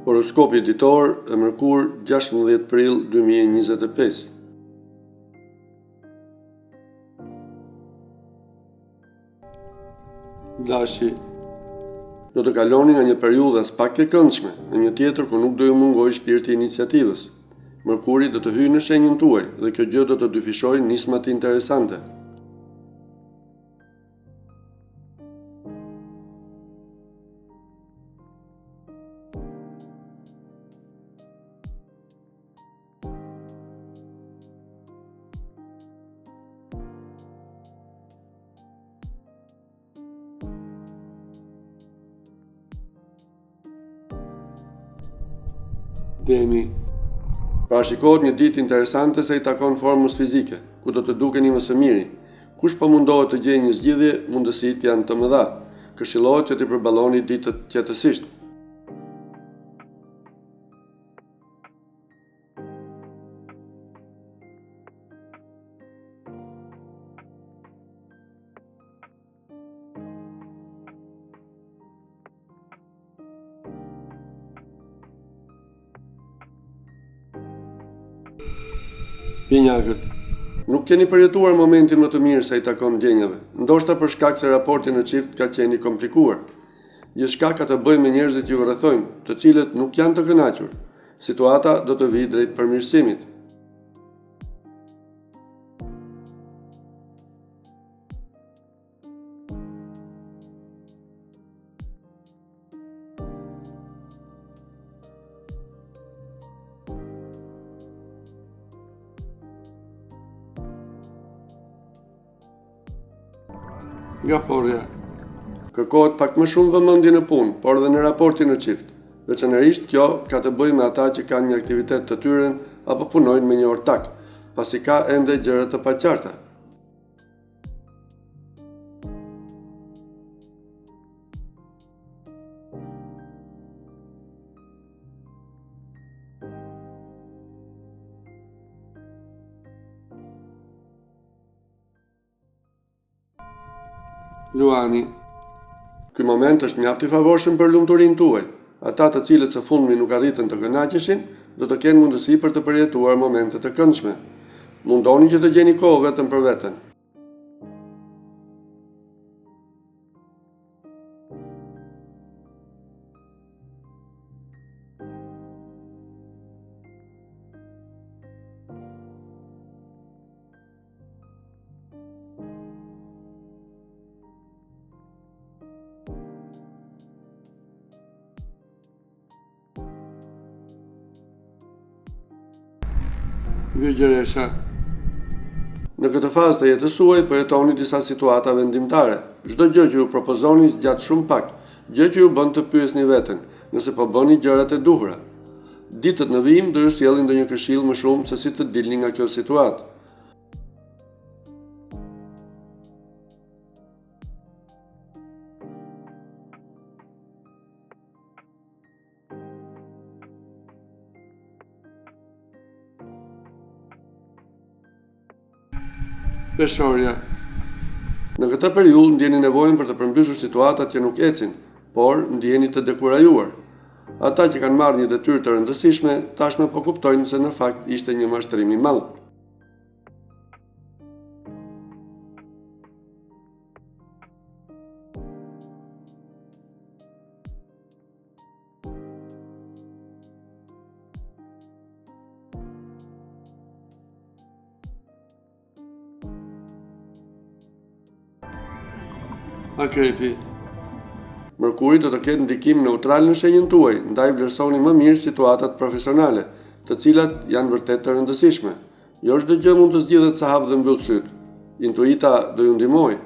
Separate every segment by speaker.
Speaker 1: Horoskopi ditor e mërkur 16 prill 2025. Dashi Do të kaloni nga një periudhë aspak e këndshme në një tjetër ku nuk do ju mungojë shpirti i iniciativës. Mërkuri do të hyjë në shenjën tuaj dhe kjo gjë do të dyfishojë nismat interesante. Demi. Parashikohet një ditë interesante sa i takon formës fizike, ku do të dukeni më së miri. Kush po mundohet të gjejë një zgjidhje, mundësitë janë të mëdha. Këshillohet që t'i përballoni ditët qetësisht. Binjakët. Nuk keni përjetuar momentin më të mirë sa i takon ndjenjave, ndoshta për shkak se raporti në çift ka qenë i komplikuar. Gjithçka ka të bëjë me njerëzit që ju rrethojnë, të cilët nuk janë të kënaqur. Situata do të vijë drejt përmirësimit. Gaforrja. Kërkohet pak më shumë vëmendje në punë, por edhe në raportin në çift. Veçanërisht kjo ka të bëjë me ata që kanë një aktivitet të tyren apo punojnë me një ortak, pasi ka ende gjëra të paqarta. Luani. Ky moment është mjaft i favorshëm për lumturinë tuaj. Ata të cilët së fundmi nuk arritën të kënaqeshin, do të kenë mundësi për të përjetuar momente të këndshme. Mundoni që të gjeni kohë vetëm për veten. Virgjëresha. Në këtë fazë të jetës suaj po jetoni disa situata vendimtare. Çdo gjë që ju propozoni zgjat shumë pak, gjë që ju bën të pyesni veten, nëse po bëni gjërat e duhura. Ditët në vijim do ju sjellin ndonjë këshillë më shumë se si të dilni nga kjo situatë. Peshorja. Në këtë periudhë ndjeni nevojën për të përmbysur situatat që nuk ecin, por ndiheni të dekurajuar. Ata që kanë marrë një detyrë të rëndësishme tashmë po kuptojnë se në fakt ishte një mashtrim i madh. Akrepi. Mërkuri do të ketë ndikim neutral në shenjën tuaj, ndaj vlerësoni më mirë situatat profesionale, të cilat janë vërtet të rëndësishme. Jo çdo gjë mund të zgjidhet sa hap dhe mbyll sytë. Intuita do ju ndihmojë.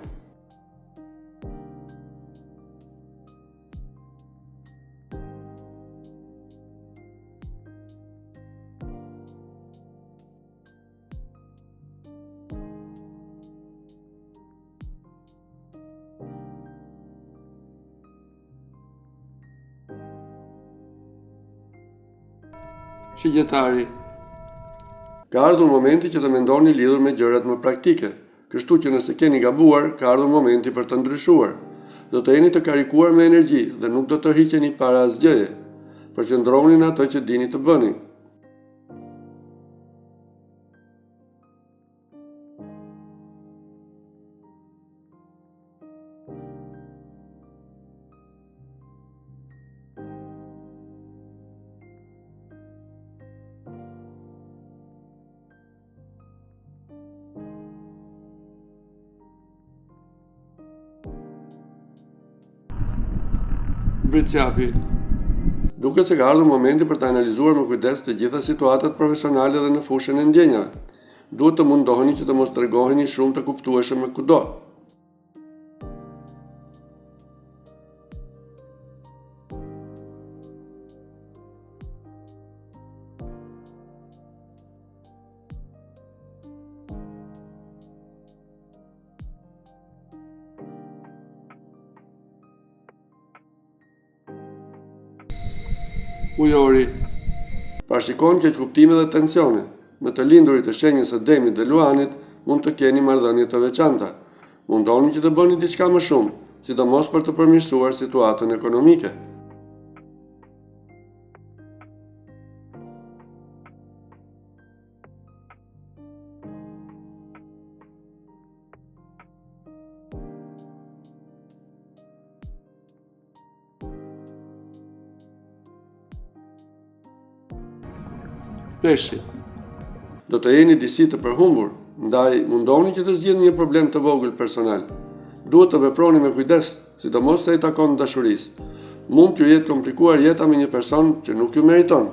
Speaker 1: Shigjetari. Ka ardhur momenti që të mendoni lidhur me gjërat më praktike. Kështu që nëse keni gabuar, ka ardhur momenti për të ndryshuar. Do të jeni të karikuar me energji dhe nuk do të tërhiqeni para asgjëje. Përqendrohuni në atë që dini të bëni. Bricjapi. Duket se ka ardhur momenti për të analizuar me kujdes të gjitha situatat profesionale dhe në fushën e ndjenjave. Duhet të mundoheni që të mos tregoheni shumë të kuptueshëm me këdo. Ujori parashikon keqkuptime dhe tensione. Me të lindurit e shenjës së Demit dhe Luanit mund të keni marrëdhënie të veçanta. Mundohuni që të bëni diçka më shumë, sidomos për të përmirësuar situatën ekonomike. Peshqit. Do të jeni disi të përhumbur, ndaj mundohuni që të zgjidhni një problem të vogël personal. Duhet të veproni me kujdes, sidomos sa i takon dashurisë. Mund t'ju jetë komplikuar jeta me një person që nuk ju meriton.